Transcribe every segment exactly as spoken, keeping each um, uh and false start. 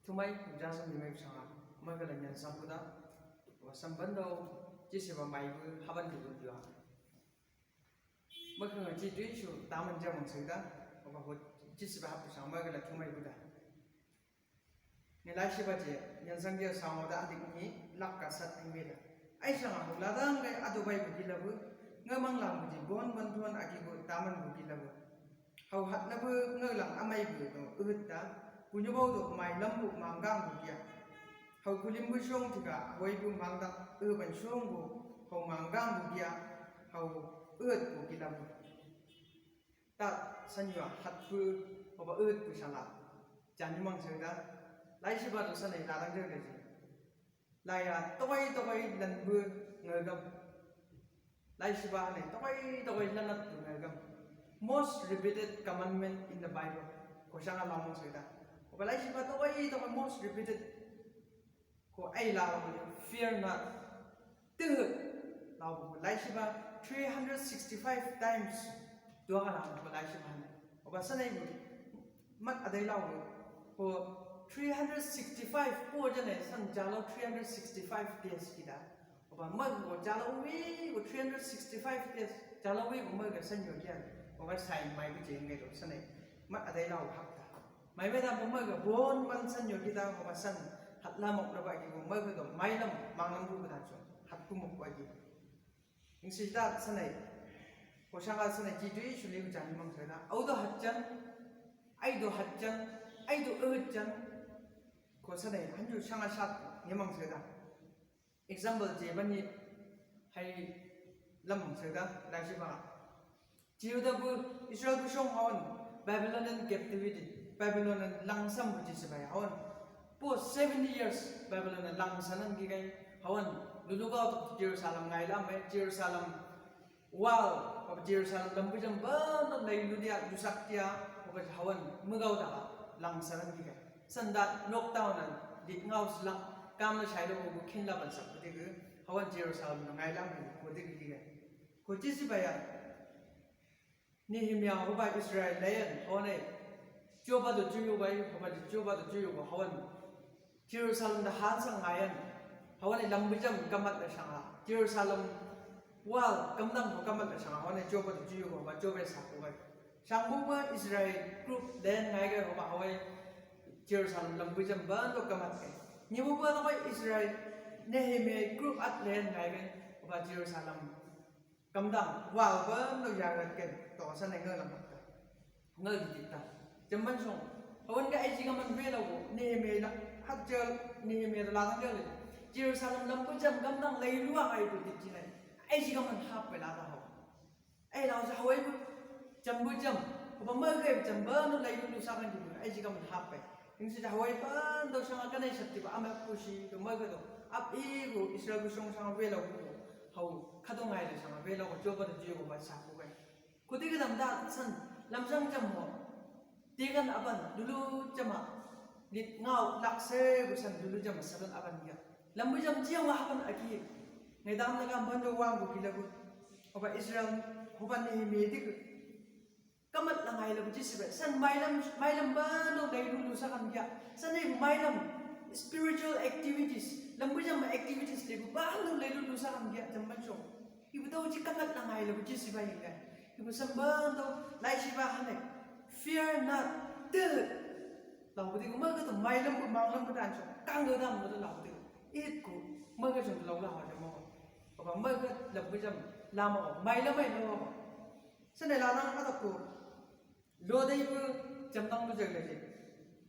Tumai, jaja ni mai sanga, mai kala nyan sambuda, wa samban dau, jisi ba mai bu, haban di bu jua. Mai kala ji tui su, taman jamang sida, wa ho, jisi ba hapu sanga, mai kala tumai buda. Ni lai siba je, nyan sang dia sanga da adik ni, lak ka sat ni meda. Ai sanga ho ladang kai adu bai bu gila bu, ngamang lang bu ji bon bon tuan agi bu, taman bu gila bu. Hau hatna bu ngau lang amai bu do uhut da, punyu bau do mai lam bu manggang bu gia. Hau kulim bu song tiga, hoi bu manggang, uh ban song bu, hau manggang bu gia, hau uhut bu gila bu. Ta sanyua hat bu, oba uhut bu sanga. Jani mang sanga, lai siba do sana ladang jauh gaji. Lai a tokoi tokoi lan bu ngagam. Lai siba ne tokoi tokoi lan at bu ngagam. Most repeated commandment in the Bible. Ko sanga lamang sida. Oba lai siba tokoi tokoi most repeated. Ko ai lau fear not. Tuh. Lau bu lai siba three hundred sixty-five times. Dua ka lau bu lai siba ne. Oba sana ibu. Mat adai lau. Ko three hundred sixty-five, ko jana san jalo three hundred sixty-five days kita. Oba mag ko jalo wi ko three hundred sixty-five days. Jalo wi ko mag san yo kian. Oba sai mai ko jeng ngai do sana. Mat adai lau hapta. Mai mai da ko mag bon ban san yo kita oba san. Hat lamok na ba ki ko mag do mai lam mang lam ko da so. Hat ku mok ba ki. Ing sida sanai. Ko sanga sanai ji tui su le jani mang sida. Au do hatjan. Ai do hatjan. Ai do hatjan. Ko sanai hanju sanga sat ni mang sida. Example je bani hai lam mang sida. Lai siba. Jihuda bu Israel bu song hawan Babylonian captivity. Babylonian langsam bu ji sibai hawan. Po seventy years Babylon langsanan gi kai hawan lulu gau tok Jerusalem ngai lam eh, Jerusalem wall, oba Jerusalem lambu jam bana lai lu dia, lusak dia, oba hawan mugau da langsanan gi kai. Sanda lockdown an, dit ngau sila, kam na shailo bu kin laban sak, bu digi, hawan Jerusalem ngai lam eh, bu digi gi kai. Ko ji sibai a, Nehemia hoba Israel layan hawan ai. Joba do juyu bai, hoba di Joba do juyu ba hawan. Jerusalem da hansa ngayan. Hawan ai lambu jam kamat la sanga. Jerusalem wall kamdam ko kamat la sanga. Hawan ai Joba do juyu ba, Joba sa ko bai. Sang hoba Israel group layan ngai gai hoba hawan ai Jerusalem lambu jam bando kamat kai. Ni hoba hawan Israel Nehemia group at layan ngai gai hoba Jerusalem Kamdam, wall bando yarat ken, to sana ngal lam ta. Ngal di ta. Jamban song. Hawan ga aiji gaman vela wo, Nehemia la, hajal, Nehemia la ngal. Jerusalem lambu jam kamdam lai lua ai bu di jinai. Aiji gaman hap vela ta ho. Ai lau sa hawai bu, jambu jam. Ko ba magai jamban lai lu sakan di bu. Aiji gaman hap ai. Ing sida hawai bando sanga kanai sat tiba ama kusi do maga do. Ap i go Israel bu song sanga vela go. Hau kadong ai le sanga vela go Joba do Joba ba sa ko gai. Ko digi lam da san lam sang jam ho. Digan aban lulu jama. Lit ngau lakse bu san lulu jama saban aban dia. Lambu jam jia wa haban aki. Ngai dam na gam bando wang go gila go. Hoba Israel hoba Nehemia digi. Kamat la ngai la bu ji sibai. San mailam, mailam bando lai lulu sakam gia. San ai mailam spiritual activities. Lambu jam activities lai bu bando lai lulu sakam gia. Jamban song. Ibu tau ji kamat la ngai la bu ji sibai ngai. Ibu san bando lai siba hane. Fear not. Te. Lau bu di ko maga do mailam bu manglam bu dan song. Kang do dam bu lau bu di. It ko. Maga song lau lau jam mo. Apa maga lambu jam lama. Mailam ai lau. Sene lanang atak ko. Lot dei bu jamtang bu jaga je.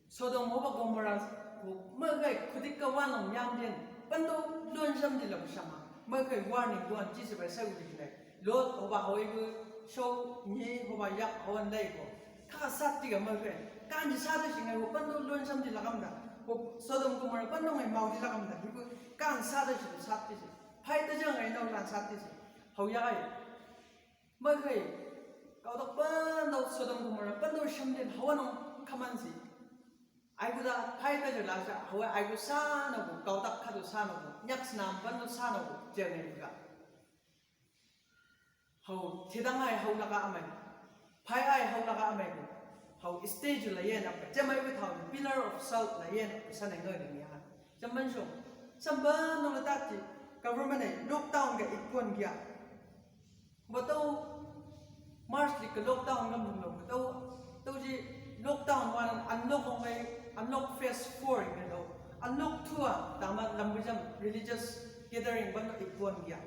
Sodom hoba Gomorrah ko magai kudik ka wanong yang den. Pando lon jam di labu sama. Magai warning buan ji sibai sai udi nai. Lot hoba hoi bu so ni hoba yak hawan dai ko. Ka sat tiga magai. Kan ji sat si ngai ko pando lon jam di lakam da. Ko Sodom Gomorrah pando ngai mau di lakam da. Ibu kan sat si sat si. Hai ta jang ngai nau lan sat si. Hau ya ai. Magai, kau dak pando Sodom Gomorrah, pando shamden hawan ong kaman si. Ai bu da pai ta jela sa, hawan ai bu sana bu, kau dak kado sana bu, nyak snam pando sana bu, jene bu ka. Hau, tedang ai hau laka amai. Pai ai hau laka amai bu. Hau statue la yen apa, jemai wit hau pillar of salt la yen apa, sanai ngai ni ya. Jamban so, samban no la tati, government ai lockdown ga ipon gia. Batau March di ka lockdown ngam dum lo, batau, tau ji lockdown one, unlock ong ai, unlock phase four ngai lo. Unlock two a, tama lambu jam religious gathering ban no ipon gia.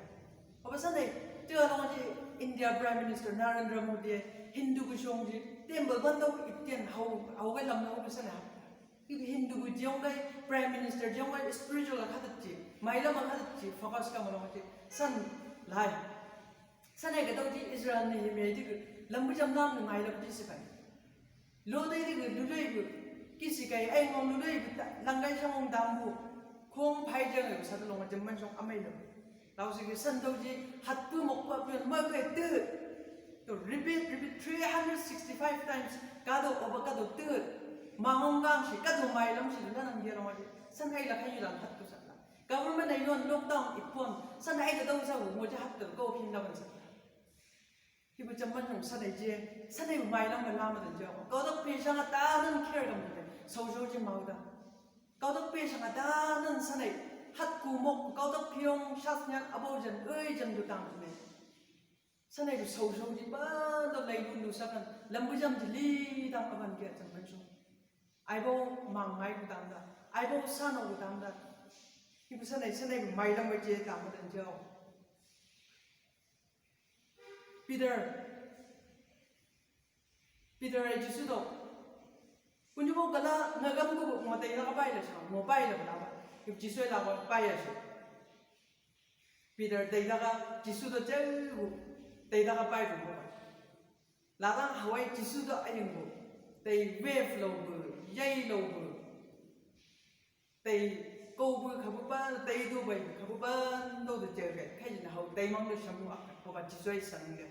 Apa sanai, tu along ji India Prime Minister Narendra Modi, Hindu gu song ji, temple ban no iptian hau, hau ga lam no sanai. Hindu gu jiong gai, Prime Minister jiong gai, spiritual a khatat ji, mailam a khatat ji, focus ka malong ji, san lai. Sanai ka tau ji Israel ni himi ai di gu, lambu jam nam ni mailam ji sikai. Lo dai di gu, lulai gu, kisi kai, ai ngong lulai gu, langgai sangong dambu, kong pai jang gu, satu long jam man song amai lo. Lau sigi san tau ji, hat pu mok pa pu, ma gai tu. To repeat, repeat three hundred sixty-five times. Kado oba kado tu. Mangong gang si, kado mailam si, na nang dia long ji. San ai la kai la hat pu san la. Government ai yon lockdown ipon. San ai da dau sa mo ji hat tu ko kin da ban san. Hibu jamban nung sanai je, sanai mailam ma lama da je. Kau dak pe sanga ta nan care gam de. Sau sau je mau da. Kau dak pe sanga ta nan sanai. Hat ku mok, kau dak piong sas nyan abau jan, oi jan du tang ne. Sanai du sau sau je ba da lai lu lu sakan. Lambu jam je li dang aban ke jamban so. Ai bau mang mai ku dang da. Ai bau sano ku dang da. Hibu sanai, sanai mailam ma je tang ma dan je. Peter. Peter ai Jisu do. Kunyu mo kala ngagam ko mo tai na ka pai la sa, mo pai la ba. Jisu ai la ba pai ya sa. Peter tai na ka Jisu do jai hu. Tai na ka pai hu mo. La dang hawai Jisu do ai mo. Tai wave lo bu, yai lo bu. Tai kau bu kabu ba, tai do bai kabu ba, do do jai kai, kai na hau, tai mang do samu a, ko ba Jisu ai san ga.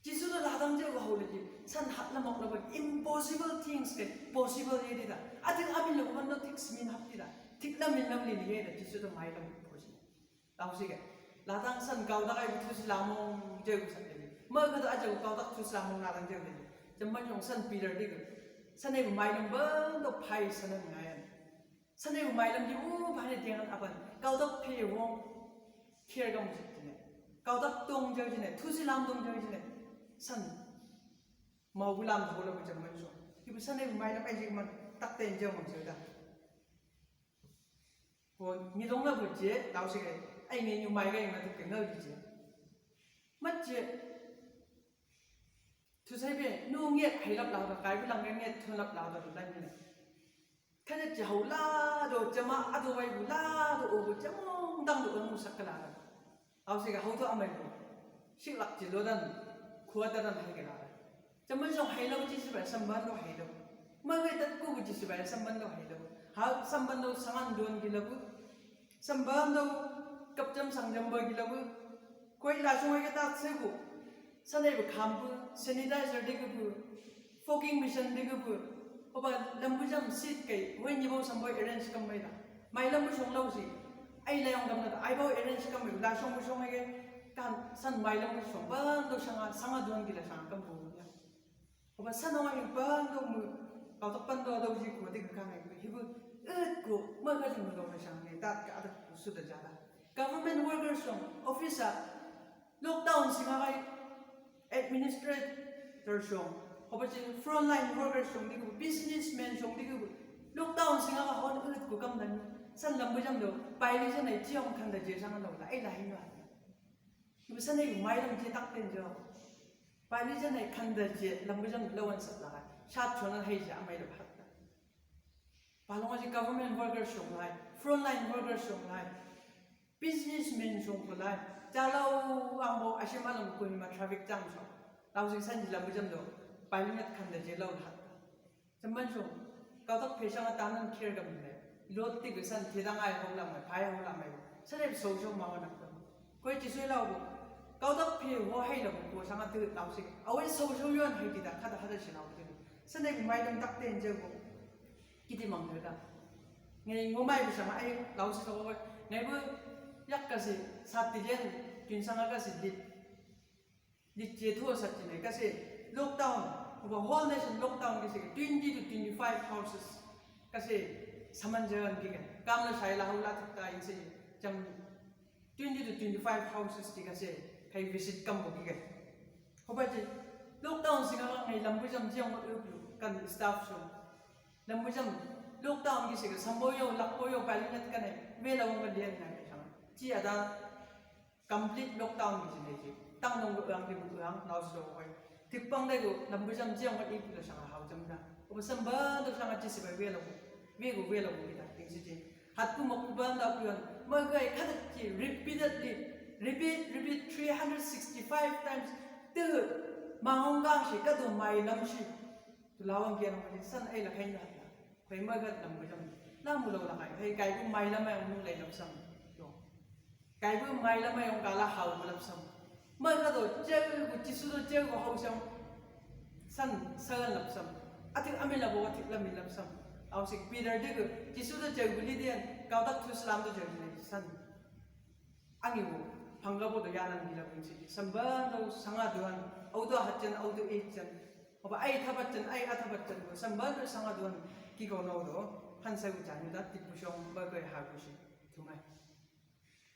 Jisu do la dang jai hau le ji, san hat la mok la ba, impossible things ke possible ye di da. Atin amin lo ba no things min hap di da. Thik la min lam ni ye da, Jisu do mai lam possible. Lau sigi. La dang san kau dak ai thusi lamong jai ku sak de. Ma ka da aja kau dak thusi lamong la dang jai ku. Jamban yong san Peter di ku. San ai mailam ban do pai san ngai an. San ai mailam di u ba ne tiang aban. Kau dak pi wong. Care gam sik ne. Kau dak tong jai ne. Thusi lam tong jai ne. San. Mau bulam da bola ku jamban so. Ibu san ai mailam ai jik man tak ten jai man jai da. Ko ni dong la bu je, lau se kai, ai ni nyu mai kai ma tu ke ngau di je. Mat je. Tu sai be, nu nget hai lap lau da, kai bu lang nget tu lap lau da, lai ni. Kan je hau la do, jama adu wai bu la do, o bu jama dang do, o mu sak la da. Au sigi hau tu amai ko. Siklak ji lo dan, kua ta dan hai kena. Jamban song hai lo ji sibai samban lo hai lo. Magai tat ku ji sibai samban lo hai lo. Ha samban lo sangan don gi labu. Samban lo kap jam sang jam ba gi labu. Koi la song hai kata segu. Sanai bu kampu, sanitizer de bu. Fogging machine de bu. Oba lambu jam seat kai, wai ni bau samboi arrange kam mai da. Mai lambu song lau si. Ai la yong kam na, ai bau arrange kam mai, la song bu song ai kan, san mai lambu song, ban do sanga, sanga duan gila sanga kam bu ya. Oba san awai ban do mu, kau tok ban do lau si ko de ka ngai, hibu, et ko, ma ka jing do sanga ngai, tat ka ada su da jada. Government workers song, officer, Lockdown singagai administrator song, hoba ji frontline worker song digu, businessman song digu, lockdown singagai hon ulut ku kam dan, san lambu jam do, paili jana itiong kanda je sanga lo la, ai la hino. Ibu sanai mai lam je tak ten jo. Paili jana kanda je, lambu jam lawan sat la, sat chona hai je amai lo hatta. Palong aji government workers song lai, frontline workers song lai, businessman song ko lai, jalau ang bo asim alam ko ni ma traffic jam song. Lau sing san jila bujam do, palingat kanda je lau lahat. Jamban song, kau tak pesang atanan kir gam lai. Lot ti besan tidang ai hong lamai, pai hong lamai. Sanai so so mawan aku. Koi ji sui lau bo. Kau tak pi ho hai lau bo, sanga tu lau sing. Awai so so yon hai tidak, kada kada si lau tu. Sanai mai dang tak ten je bo. Kiti mang da. Ngai ngomai bisa ma ai lau si so ngai bu yak kasi sat ti jen kin sanga kasi dit. Dit je tu sat ti ngai kasi lockdown. Hoba whole nation lockdown kise ke twenty to twenty-five houses kase saman jagan ki ke. Kam la sai la hau la tikta inse jam twenty to twenty-five houses ti kase kai visit kam bo ki ke. Hoba je lockdown singa ngai lambu jam jiang mo kan staff so. Lambu jam lockdown kise ke sambo yo lakbo yo palingat kane vela wong ka dian ngai sama. Ci ada complete lockdown ni sini ci. Tang nong ang di bu ang nau so koi. Tik pang dai go lambu jam jiang mo ik lo sanga hau jam da. Oba samba do sanga ci sibai vela go. Vego vela go kita ting si ci. Hat ku mok ku ban da ku yan. Mo gai kada ci repeatedly repeat repeat three hundred sixty-five times. Tu ma hong gang si kadu mai lam si. Tu lawang kian mo san ai la kain da. Koi mo gat lambu jam. Lambu lo la kai. Kai kai ku mai lam ai ong lai lam sam. Yo. Kai bu mai lamai ong kala hau bu lam sam. Mai ka do jeu bu Jisu do jeu bu hau sam. San sagan lam sam. Atik amin labo atik lamin lam sam. Au sik Peter de gu Jisu do jeu bu lidian kau tak tu selam do jeu ni san. Angi bu pangga bo do yanan gila bu sik. Samban do sanga duan. Au do hatjan au do eijan. Oba ai thabatjan ai athabatjan bu samban do sanga duan. Ki kau nau do. Han sai bu jan da tipu siong ba gai ha bu sik. Tumai.